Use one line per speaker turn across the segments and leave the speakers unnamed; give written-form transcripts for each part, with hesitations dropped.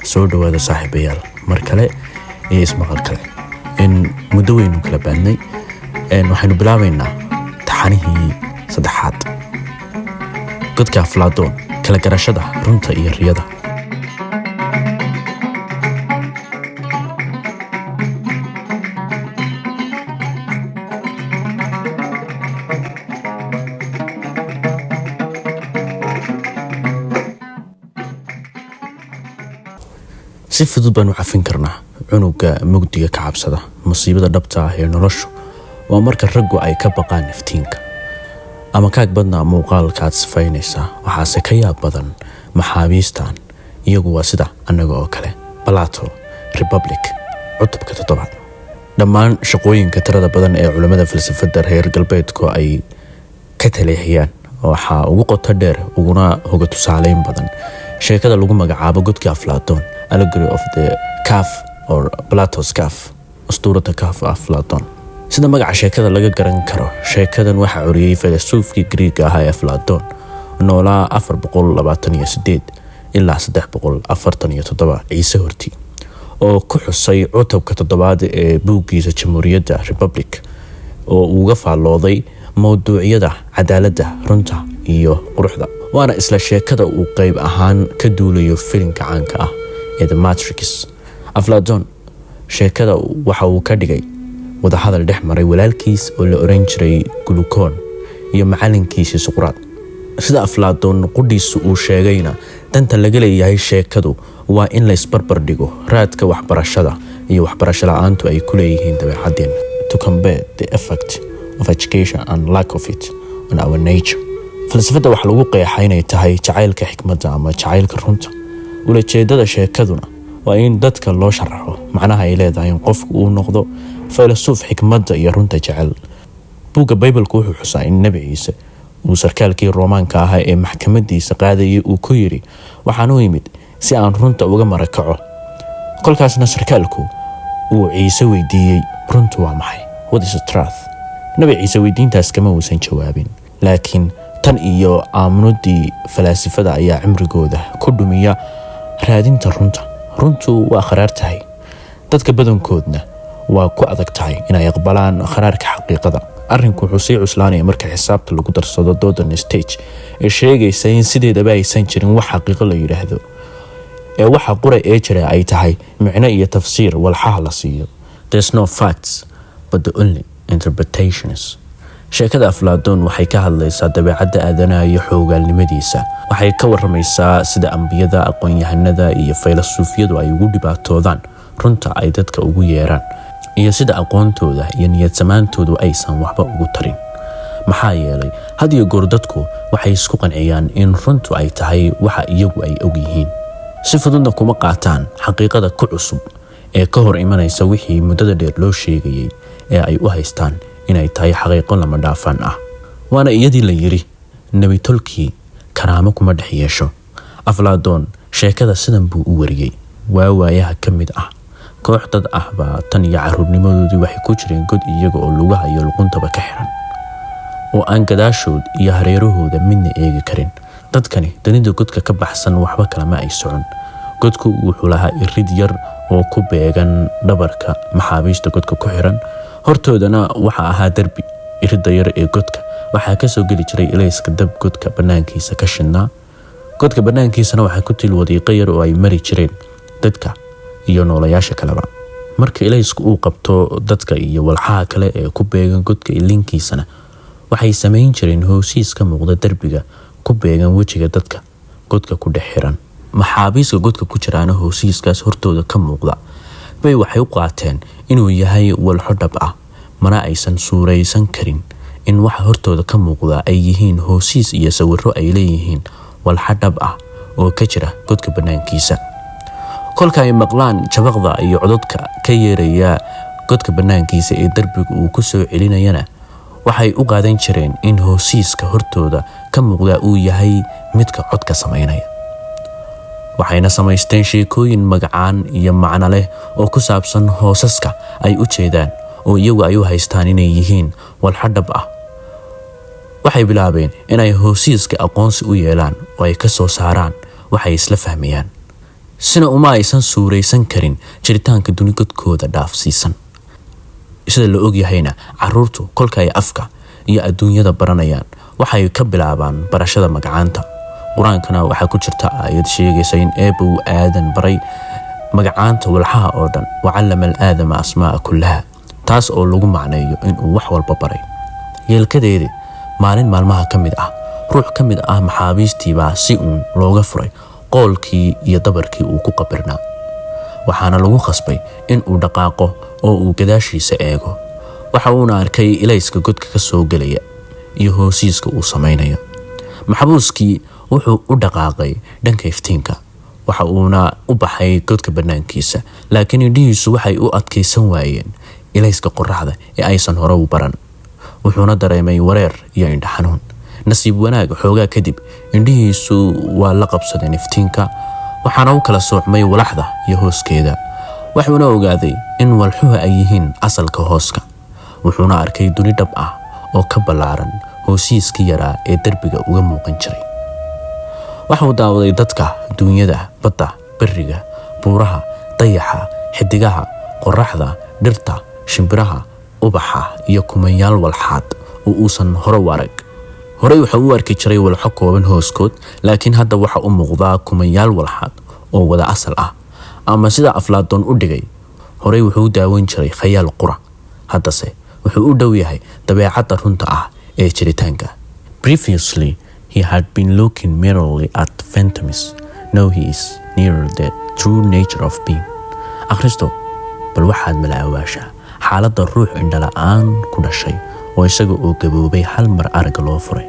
Soo dhowaada, saaxiibayaal, mar kale iyo ismaqal kale. In muddo weynu kala baadnay, waxaynu bilaabaynaa taxanihii saddexaad, Godka Aflaadoon, kala garashada runta iyo riyada. Si fudud baan u cafin karnaa cunuga mugdiga ka cabsada. Musiibada dhabta ah ee noloshu waa marka raggu ay ka baqaan iftiinka. Ama kaag badna muuqaalka aad sifaynaysaa. Waxaase ka yaab badan maxaabiistan, iyagu waa sida annaga oo kale. Plato, Republic, cutubka toddobaad. Dhammaan shaqooyinka tirada badan ee culimmada falsafadda reer galbeedku ay ka taleexiyaan waxaa ugu qoto dheer uguna hoga tusaaleyn badan sheekada lagu magacaabo Godka Aflaadoon, Allegory of the Cave or Plato's Cave, Ustuurata Cave Aflaadoon. Sida magaca sheekada laga garan karo, sheekadan waxaa curiyey faylasuufkii Griiga ahaa ee Aflaadoon, noolaa 428 ilaa 347 Ciise hortii, oo ku xusay cutubka toddobaad ee buuggiisa Jamhuuriyadda, Republic, oo uuga faallooday mowduucyada cadaaladda, runta iyo quruxda. Waana isla sheekada uu qeyb ahaan ka duulayo filimka caanka ah ee The Matrix. Aflaadoon sheekada waxa uu ka dhigay wadahadal dhex maray walaalkiis oo la oran jiray Gulukon iyo macalinkiisii Suqraad. Sida Aflaadoon qudhiisu uu sheegayna, danta laga leeyahay sheekadu waa in la isbarbar dhigo raadka waxbarashada iyo waxbarasho la-aantu ay ku leeyihiin dabeecaddeenna, to compare the effect of education and lack of it on our nature. Falsafadda waxaa lagu qeexa inay tahay jacaylka xikmadda ama jacaylka runta. Ulajeedada sheekaduna waa in dadka loo sharaxo macnaha ay leedahay in qofku uu noqdo faylasuuf xikmadda iyo runta jecel. Buugga Baybalku wuxuu xusaa in Nebi Ciise uu sarkaalkii Roomaanka ahaa ee maxkamadiisa qaadayay uu ku yidhi: "Waxaan u imid si aan runta uga marakaco." Kolkaasna sarkaalku uu Ciise weydiiyey: "Runtu waa maxay? What is truth?" Nebi Ciise weydiintaas kama uusan jawaabin, laakiin tan iyo aamunadii falaasifada ayaa cimrigooda ku dhumiya raadinta runta. Runtu waa kharaar tahay, dadka badankoodna waa ku adag tahay inay aqbalaan kharaarka xaqiiqada. Arrinku wuxuu sii cuslaanaya marka xisaabta lagu darsado doodan stage ee sheegaysa in sideedaba aysan jirin wax xaqiiqo la yidhaahdo, ee waxa qura ee jira ay tahay micno iyo tafsiir walxaha la siiyo. There's no facts but the only interpretations. Sheekada Aflaadoon waxay ka hadlaysaa dabeecadda aadanaha iyo xoogaalnimadiisa. Waxay ka waramaysaa sida ambiyada, aqoon-yahanada iyo faylasuufyadu ay ugu dhibaatoodaan runta ay dadka ugu yeeraan, iyo sida aqoontooda iyo niyadsamaantoodu aysan waxba ugu tarin, maxaa yeelay had iyo goor dadku waxay isku qanciyaan in runtu ay tahay waxa iyagu ay og yihiin. Si fududna kuma qaataan xaqiiqada ku cusub ee ka hor imanaysa wixii muddada dheer loo sheegayay ee ay u haystaan inay tahay xaqiiqo lama dhaafaan ah. Waana iyadii la yiri: "Nebi tolkii karaamo kuma dhex yeesho." Aflaadoon sheekada sidan buu u wariyey: waa waayaha ka mid ah, koox dad ah baa tan iyo caruurnimadoodii waxay ku jireen god, iyaga oo lugaha iyo luquntaba ka xiran oo aan gadaashood iyo hareerahooda midna eegi karin. Dadkani danida godka ka baxsan waxba kalama ay socon. Godku wuxuu lahaa irid yar oo ku beegan dhabarka maxaabiista godka ku xiran, hortoodana waxa ahaa derbi. Iridda yar ee godka waxaa kasoo geli jiray ilayska dab godka banaankiisa ka shidnaa. Godka banaankiisana waxaa ku til wadiiqo yar oo ay mari jireen dadka iyo noolayaasha kaleba. Marka ilaysku uu qabto dadka iyo walxaha kale ee ku beegan godka ilinkiisana, waxay samayn jireen hoosiis ka muuqda derbiga ku beegan wejiga dadka godka ku dhex xiran. Maxaabiiska godka ku jiraana hoosiiskaas hortooda ka muuqda bay waxay u qaateen inuu yahay walxo dhab ah, mana aysan suuraysan karin in waxa hortooda ka muuqda ay yihiin hoosiis iyo sawiro ay leeyihiin walxo dhab ah oo ka jira godka banaankiisa. Kolka ay maqlaan jabaqda iyo cododka ka yeeraya godka banaankiisa ee derbiga uu ku soo celinayana, waxay u qaadan jireen in hoosiiska hortooda ka muuqda uu yahay midka codka samaynaya. Waxayna samaysteen sheekooyin magacaan iyo macno leh oo ku saabsan hoosaska ay u jeedaan, oo iyagu ay u haystaan inay yihiin walxo dhab ah. Waxay bilaabeen inay hoosiiska aqoonsi u yeelaan oo ay ka soo saaraan waxay isla fahmayaan. Sina uma aysan suuraysan karin jiritaanka duni godkooda dhaafsiisan. Sida la ogyahayna, caruurtu kolka ay afka iyo adduunyada baranayaan waxay ka bilaabaan barashada magacaanta. Qur-aankana waxaa ku jirta aayad sheegaysa in Eebba uu Aadan baray magacaanta walxaha oo dhan, وعلم آدم الأسماء كلها, taas oo lagu macneeyo inuu wax walba baray. Yeelkadeedi, maalin maalmaha ka mid ah, ruux ka mid ah maxaabiistiibaa si uun looga furay qoolkii iyo dabarkii uu ku qabirnaa, waxaana lagu khasbay in uu dhaqaaqo oo uu gadaashiisa eego. Waxa uuna arkay ilayska godka ka soo gelaya iyo hoosiiska uu samaynayo. Maxbuuskii wuxuu u dhaqaaqay dhanka iftiinka, waxa uuna u baxay godka bannaankiisa, laakiin indhihiisu waxay u adkaysan waayeen ilayska qoraxda ee aysan hore u baran, wuxuuna dareemay wareer iyo indho xanuun. Nasiib wanaag, xoogaa kadib indhihiisu waa la qabsadeen iftiinka, waxaana u kala soocmay walaxda iyo hooskeeda, wuxuuna ogaaday in walxuhu ay yihiin asalka hooska. Wuxuuna arkay duni dhab ah oo ka ballaaran hoosiiskii yaraa ee derbiga uga muuqan jiray. Waxauu daawaday dadka, duunyada, badda, beriga, buuraha, dayaxa, xidigaha, qoraxda, dhirta, shimbiraha, ubaxa iyo kumanyaal walxaad oo uusan hore u arag. Horey wuxuu u arki jiray walxo kooban hooskood, laakiin hadda waxa u muuqdaa kumanyaal walxaad oo wada asal ah. Ama sida Aflaadoon u dhigay, horey wuxuu u daawan jiray khayaal qura, haddase wuxuu u dhow yahay dabeecadda runta ah ee jiritaanka. Previously he had been looking merely at phantoms. Now he is nearer the true nature of being. Akhristo, bal waxaad malaawaashaa xaaladda ruux indhala-aan ku dhashay oo isaga oo gaboobay hal mar aragga loo furay.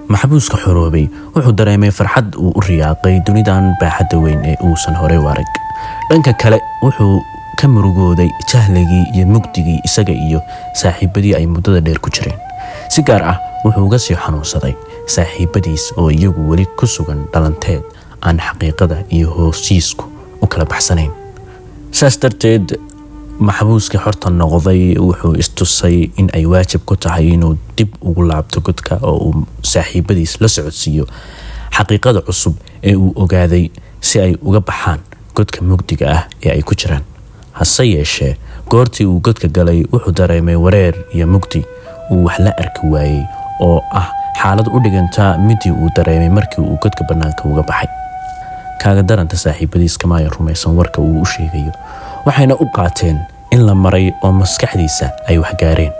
Maxbuuska xoroobay wuxuu dareemay farxad uu u riyaaqay dunidan baaxadda weyn ee uusan horey u arag. Dhanka kale, wuxuu ka murugooday jahligii iyo mugdigii isaga iyo saaxiibadii ay muddada dheer ku jireen. Si gaar ah wuxuu uga sii xanuunsaday saaxiibadiis oo iyagu weli ku sugan dhalanteed aan xaqiiqada iyo hoosiisku u kala baxsanayn. Saas darteed, maxbuuskii xorta noqday wuxuu istusay in ay waajib ku tahay inuu dib ugu laabto godka oo uu saaxiibadiis la socodsiiyo xaqiiqada cusub ee uu ogaaday, si ay uga baxaan godka mugdiga ah ee ay ku jiraan. Hase yeeshee, goortii uu godka galay wuxuu dareemay wareer iyo mugdi uu wax la arki waayey, oo ah xaalad u dhiganta midii uu dareemay markii uu godka bannaanka uga baxay. Kaaga daranta, saaxiibadiis kama ay rumaysan warka uu u sheegayo, waxayna u qaateen in la maray oo maskaxdiisa ay waxgaareen.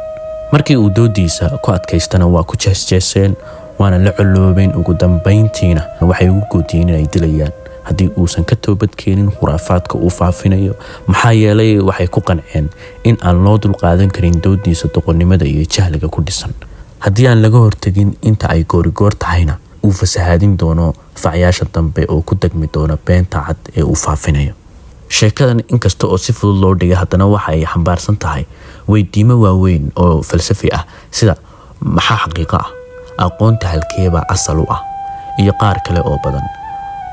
Markii uu doodiisa ku adkaystana waa ku jeesjeeseen, waana la coloobeen. Ugu dambayntiina waxay ugu goodiyeen inay dilayaan haddii uusan ka toobadkeenin khuraafaadka uu faafinayo, maxaa yeelay waxay ku qanceen in aan loo dulqaadan karin doodiisa doqonnimada iyo jahliga ku dhisan. Haddii aan laga hortegin inta ay goorigoor tahayna, uu fasahaadin doono facyaasha dambe oo ku degmi doona beenta cad ee uu faafinayo. Sheekadan, inkasta oo si fudud loo dhigay, haddana waxa ay xambaarsan tahay weydiimo waaweyn oo falsafi ah, sida maxaa xaqiiqo ah, aqoonta halkeebaa asal u ah, iyo qaar kale oo badan.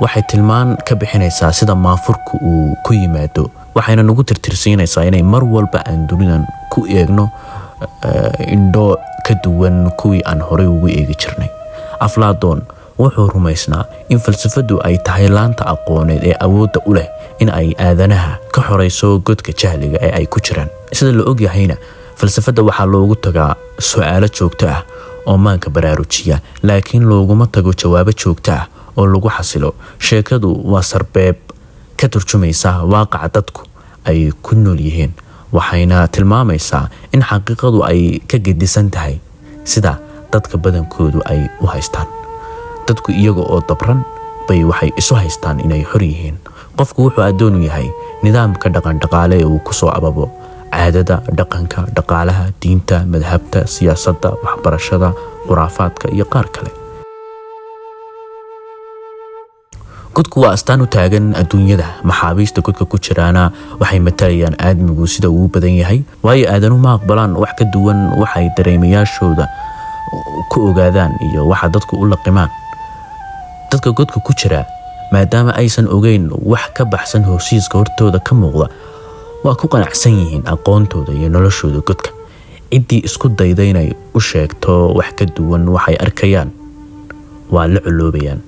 Waxay tilmaan ka bixinaysaa sida maanfurku uu ku yimaado, waxayna nagu tirtirsiinaysaa inay mar walba aan dunidan ku eegno indho ka duwan kuwii aan horey ugu eegi jirnay. Aflaadoon wuxuu rumaysnaa in falsafadu ay tahay laanta aqooneed ee awoodda u leh in ay aadanaha ka xoreyso godka jahliga ee ay ku jiraan. Sida la ogyahayna, falsafadda waxaa loogu tagaa su-aalo joogto ah oo maanka baraarujiya, laakiin looguma tago jawaabo joogto ah oo lagu xasilo. Sheekadu waa sarbeeb ka turjumaysa waaqaca dadku ay ku nool yihiin, waxayna tilmaamaysaa in xaqiiqadu ay ka gedisan tahay sida dadka badankoodu ay u haystaan. Dadku iyaga oo dabran bay waxay isu haystaan inay xor yihiin. Qofku wuxuu addoonu yahay nidaamka dhaqan dhaqaale ee uu kusoo ababo, caadada, dhaqanka, dhaqaalaha, diinta, madhabta, siyaasadda, waxbarashada, khuraafaadka iyo qaar kale. Godku waa astaan u taagan adduunyada. Maxaabiista godka ku jiraana waxay matalayaan aadmigu sida uu u badan yahay, waayo aadanuhu ma aqbalaan wax ka duwan waxay dareemayaashooda ku ogaadaan iyo waxa dadku u laqimaan. Dadka godka ku jira, maadaama aysan ogeyn wax ka baxsan hoosiiska hortooda ka muuqda, Waa ku qanacsan yihiin aqoontooda iyo noloshooda godka. Ciddii isku dayda inay u sheegto wax ka duwan waxay arkayaan waa la coloobayaan,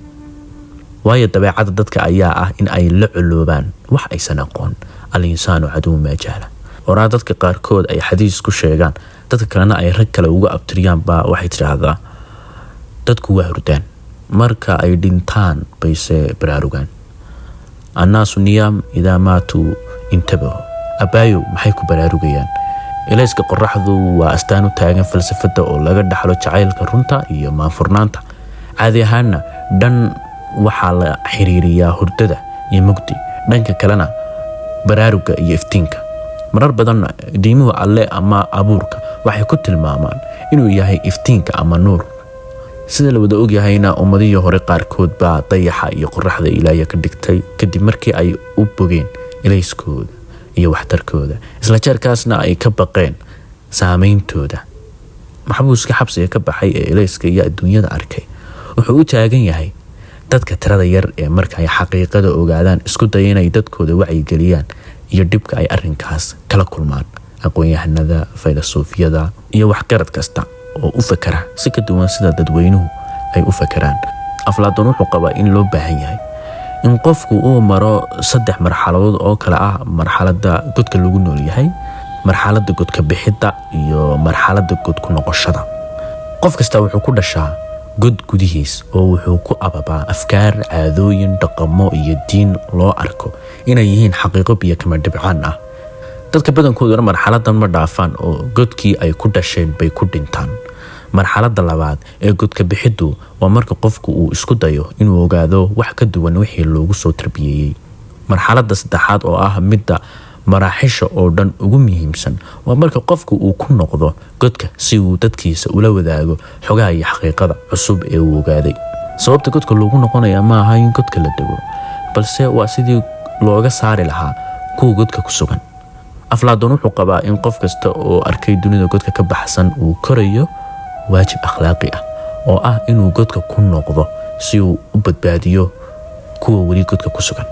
waayo dabeecadda dadka ayaa ah in ay la coloobaan wax aysan aqoon. الإنسان عدو ما جهل. Oraa dadka qaarkood ay xadiis ku sheegaan, dadka kalena ay rag kale uga abtiriyaan baa waxay tidhaahdaa: "Dadku waa hurdaan, marka ay dhintaan bayse baraarugaan." الناس نيام، إذا ماتوا انتبهوا. Abaayow, maxay ku baraarugayaan? Ilayska qoraxdu waa astaan u taagan falsafada oo laga dhaxlo jacaylka runta iyo maanfurnaanta. Caadi ahaana dhan waxaa la xiriiriyaa hurdada iyo mugdi, dhanka kalena baraaruga iyo iftiinka. Marar badanna diimuhu Alle ama abuurka waxay ku tilmaamaan inuu yahay iftiinka ama nuur. Sida la wada ogyahayna, ummadihii hore qaarkood baa dayaxa iyo qoraxda ilaahya ka dhigtay kadib markii ay u bogeen ilayskooda iyo waxtarkooda, isla jeerkaasna ay ka baqeen saameyntooda. Maxbuuska xabsiga ka baxay ee ilayska iyo adduunyada arkay wuxuu u taagan yahay dadka tirada yar ee marka ay xaqiiqada ogaadaan isku daya inay dadkooda wacyigeliyaan iyo dhibka ay arinkaas kala kulmaan. Aqoon-yahanada, faylasuufyada iyo waxgarad kasta oo u fakara si ka duwan sida dadweynuhu ay u fakaraan. Aflaadoon wuxuu qabaa in loo baahan yahay in qofku uu maro saddex marxaladood oo kale ah: marxaladda godka lagu nool yahay, marxaladda godka bixidda iyo marxaladda god ku noqoshada. Qof kasta wuxuu ku dhashaa god gudihiis oo wuxuu ku ababaa afkaar, caadooyin, dhaqamo iyo diin loo arko inay yihiin xaqiiqo biyo kama dhibcaan ah. Dadka badankooduna marxaladan ma dhaafaan oo godkii ay ku dhasheen bay ku dhintaan. Marxaladda labaad ee godka bixiddu waa marka qofku uu isku dayo inuu ogaado wax ka duwan wixii loogu soo tarbiyeeyey. Marxaladda saddexaad, oo ah midda maraaxisha oo dhan ugu muhiimsan, waa marka qofku uu ku noqdo godka si uu dadkiisa ula wadaago xogaha iyo xaqiiqada cusub ee uu ogaaday. Sababta godka loogu noqonaya ma aha in godka la dego, balse waa sidii looga saari lahaa kuwa godka ku sugan. Aflaadoon wuxuu qabaa in qof kasta oo arkay dunida godka ka baxsan uu korayo waajib akhlaaqi ah oo ah inuu godka ku noqdo si uu u badbaadiyo kuwa weli godka ku sugan.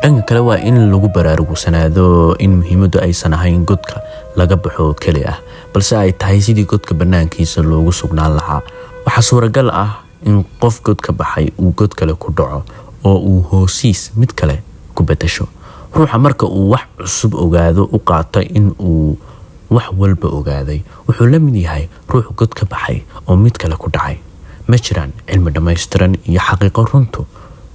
Dhanka kale, waa in lagu baraarugsanaado in muhiimaddu aysan ahayn godka laga baxo oo keli ah, balse ay tahay sidii godka bannaankiisa loogu sugnaan lahaa. Waxaa suuragal ah in qof god ka baxay uu god kale ku dhaco oo uu hoosiis mid kale ku bedasho. Ruuxa marka uu wax cusub ogaado u qaata in uu wax walba ogaaday wuxuu la mid yahay ruux god ka baxay oo mid kale ku dhacay. Ma jiraan cilmi dhammaystiran iyo xaqiiqo runtu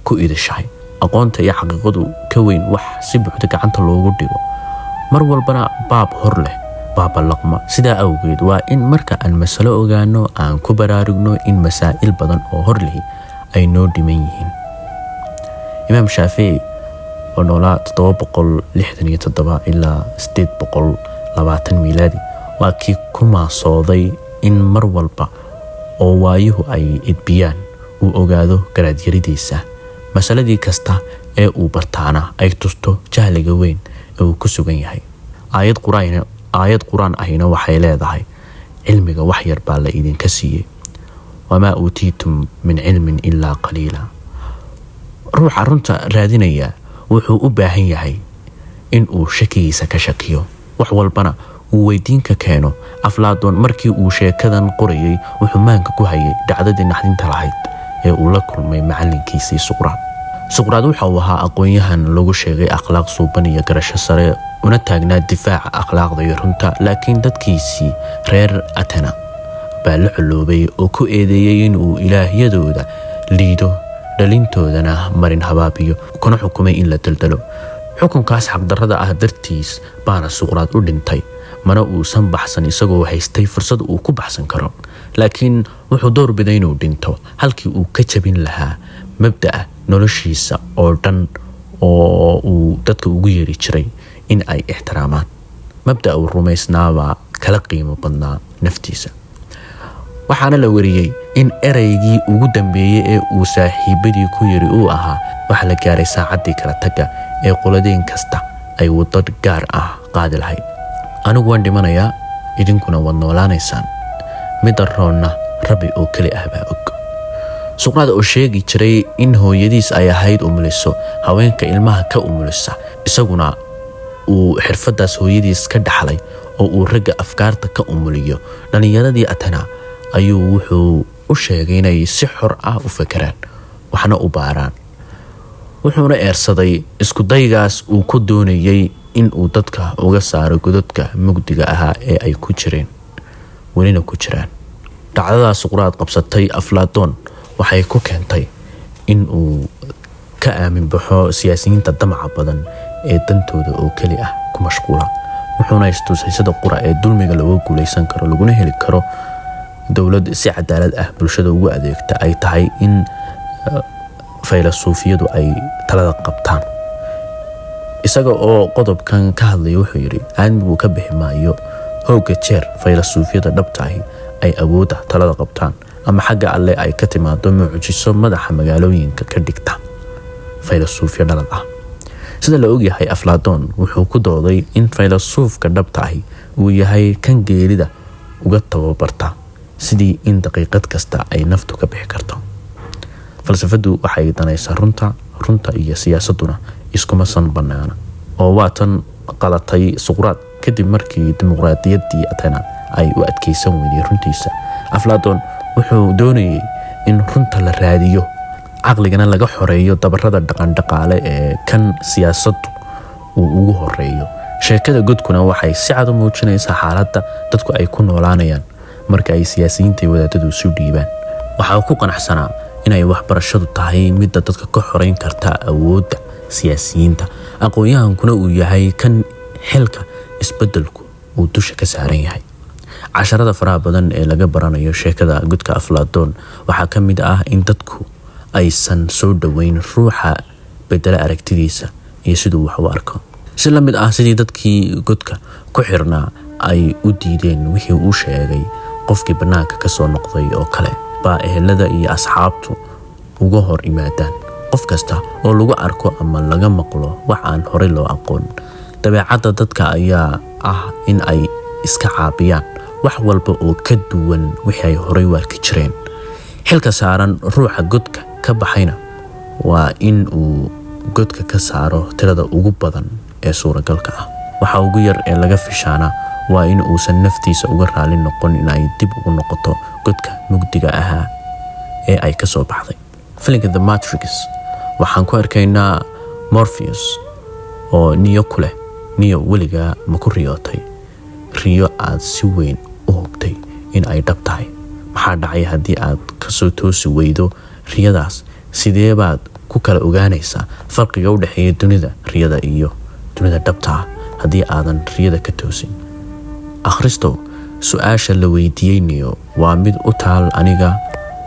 ku idishahay. Aqoonta iyo xaqiiqadu ka weyn wax si buuxda gacanta loogu dhigo. Mar walbana baab hor leh baaballaqma. Sidaa awgeed, waa in marka aan masalo ogaano aan ku baraarugno in masaa'il badan oo hor lihi ay noo dhiman yihiin. Imaam Shaafici oo noolaa 767 ilaa 820 miilaadi waa kii ku maasooday in mar walba oo waayuhu ay edbiyaan uu ogaado garaadyaridiisa, masaladii kasta ee uu bartaana ay tusto jahliga weyn ee uu ku sugan yahay. Aayad Qur-aan ahina waxay leedahay: "Cilmiga wax yar baa la idinka siiyey." وما أوتيتم من علم إلا قليلا. Ruuxa runta raadinaya wuxuu u baahan yahay in uu shakigiisa ka shakiyo, wax walbana uu weydiin ka keeno. Aflaadoon markii uu sheekadan qorayay wuxuu maanka ku hayay dhacdadii naxdinta lahayd ee uu la kulmay macalinkiisii Suqraad. Suqraad waxa uu ahaa aqoon-yahan lagu sheegay akhlaaq suuban iyo garasho sare, una taagnaa difaaca akhlaaqda iyo runta. Laakiin dadkiisii reer Atena baa la coloobay oo ku eedeeyey in uu ilaahyadooda liido, dhalintoodana marin habaabiyo, kuna xukumay in la daldalo. Xukunkaas xaqdarrada ah dartiis baana Suqraad u dhintay. Mana uusan baxsan isagoo haystay fursad uu ku baxsan karo, laakiin wuxuu doorbiday inuu dhinto halkii uu ka jabin lahaa mabda'a noloshiisa oo dhan oo uu dadka ugu yeeri jiray in ay ixtiraamaan. Mabda'a uu rumaysnaabaa kala qiimo badnaa naftiisa. Waxaana la wariyey in ereygii ugu dambeeyey ee uu saaxiibadii ku yiri uu ahaa: "Waxaa la gaaray saacaddii kala tagga ee qoladeen kasta ay waddo gaar ah qaadi lahayd. Anigu waan dhimanayaa, idinkuna waad noolaanaysaan. Midda roonna Rabbi oo keli ah baa og." Suqraad oo sheegi jiray in hooyadiis ay ahayd umuliso, haweenka ilmaha ka umulisa, isaguna uu xirfadaas hooyadiis ka dhaxlay oo uu ragga afkaarta ka umuliyo, dhallinyaradii Atena ayuu wuxuu u sheegay inay si xor ah u fakeraan, waxna u baaraan. Wuxuuna eersaday iskudaygaas uu ku doonayay in uu dadka uga saaro godadka mugdiga ahaa ee ay ku jireen, welina ku jiraan. Dhacdadaas Suqraad qabsatay Aflaadoon waxay ku keentay in uu ka aamin baxo siyaasiyiinta damaca badan ee dantooda oo keli ah ku mashquula. Wuxuuna istusay sida qura ee dulmiga looga guuleysan karo, laguna heli karo dowlad si cadaalad ah bulshada ugu adeegta, ay tahay in faylasuufiyadu ay talada qabtaan. Isaga oo qodobkan ka hadlaya wuxuu yidhi: "Aadmigu ka bixi maayo hoogga jeer faylasuufyada dhabta ahi ay awoodda talada qabtaan, ama xagga Alle ay ka timaado mucjiso madaxa magaalooyinka ka dhigta faylasuufyo dhalad ah." Sida la ogyahay, Aflaadoon wuxuu ku dooday in faylasuufka dhabta ahi uu yahay kan geerida uga tababarta sidii in daqiiqad kasta ay naftu ka bixi karto. Falsafadu waxay danaysaa runta. Runta iyo siyaasaduna iskuma san banaana, oo waa tan qalatay Suqraad kadib markii dimuqraadiyaddii Atena ay u adkeysan weyday runtiisa. Aflaadoon wuxuu doonayay in runta la raadiyo, caqligana laga xoreeyo dabarada dhaqandhaqaale ee kan siyaasaddu uu ugu horeeyo. Sheekada godkuna waxay si cad u muujinaysaa xaaladda dadku ay ku noolaanayaan marka ay siyaasiyiinta iyo wadaadadu isu dhiibaan. Waxaa ku qanacsanaa inay waxbarashadu tahay midda dadka ka xoreyn karta awoodda siyaasiyiinta, aqoon-yahankuna uu yahay kan xilka isbedelku uu dusha ka saaran yahay. Casharada faraha badan ee laga baranayo sheekada godka Aflaadoon waxaa ka mid ah in dadku aysan soo dhoweyn ruuxa bedela aragtidiisa iyo siduu wax u arko. Si la mid ah sidii dadkii godka ku xirnaa ay u diideen wixii uu sheegay qofkii bannaanka kasoo noqday oo kale, baa ehelada iyo asxaabtu uga hor yimaadaan qof kasta oo lagu arko ama laga maqlo wax aan horey loo aqoon. Dabeecadda dadka ayaa ah in ay iska caabiyaan wax walba oo ka duwan wixii ay horey u arki jireen. Xilka saaran ruuxa godka ka baxayna waa in uu godka ka saaro tirada ugu badan ee suuragalka ah. Waxa ugu yar ee laga fishaana waa in uusan naftiisa uga raali noqon in ay dib ugu noqoto godka mugdiga ahaa ee ay kasoo baxday. Filimka The Matrix waxaan ku arkaynaa Morpheus oo Niyo ku leh: "Niyo, weligaa ma ku riyootay riyo aad si weyn u hubtay in ay dhab tahay? Maxaa dhacay haddii aad kasoo toosi weydo riyadaas? Sidee baad ku kala ogaanaysaa farqiga u dhexeeya dunida riyada iyo dunida dhabta ah haddii aadan riyada ka toosin?" Akhristow, su-aasha la weydiiyey Niyo waa mid u taal aniga,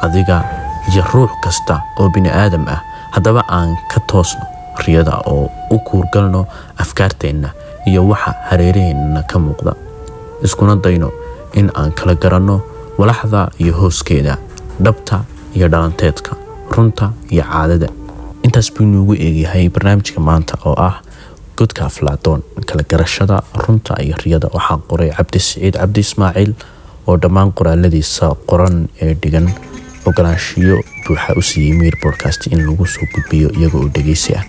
adiga iyo ruux kasta oo bini aadam ah. Haddaba aan ka toosno riyada oo u kuurgalno afkaarteenna iyo waxa hareeraheenna ka muuqda, iskuna dayno in aan kala garanno walaxda iyo hooskeeda, dhabta iyo dhalanteedka, runta iyo caadada. Intaas buu inuugu eegyahay barnaamijka maanta oo ah Godka Aflaadoon, kala garashada runta iyo riyada. Waxaa qoray Cabdi Siciid Cabdi Ismaaciil, oo dhammaan qoraaladiisa qoran ee dhigan ogolaanshiyo buuxa u siiyey Miir Podcast in lagu soo gudbiyo iyaga oo dhegeysi ah.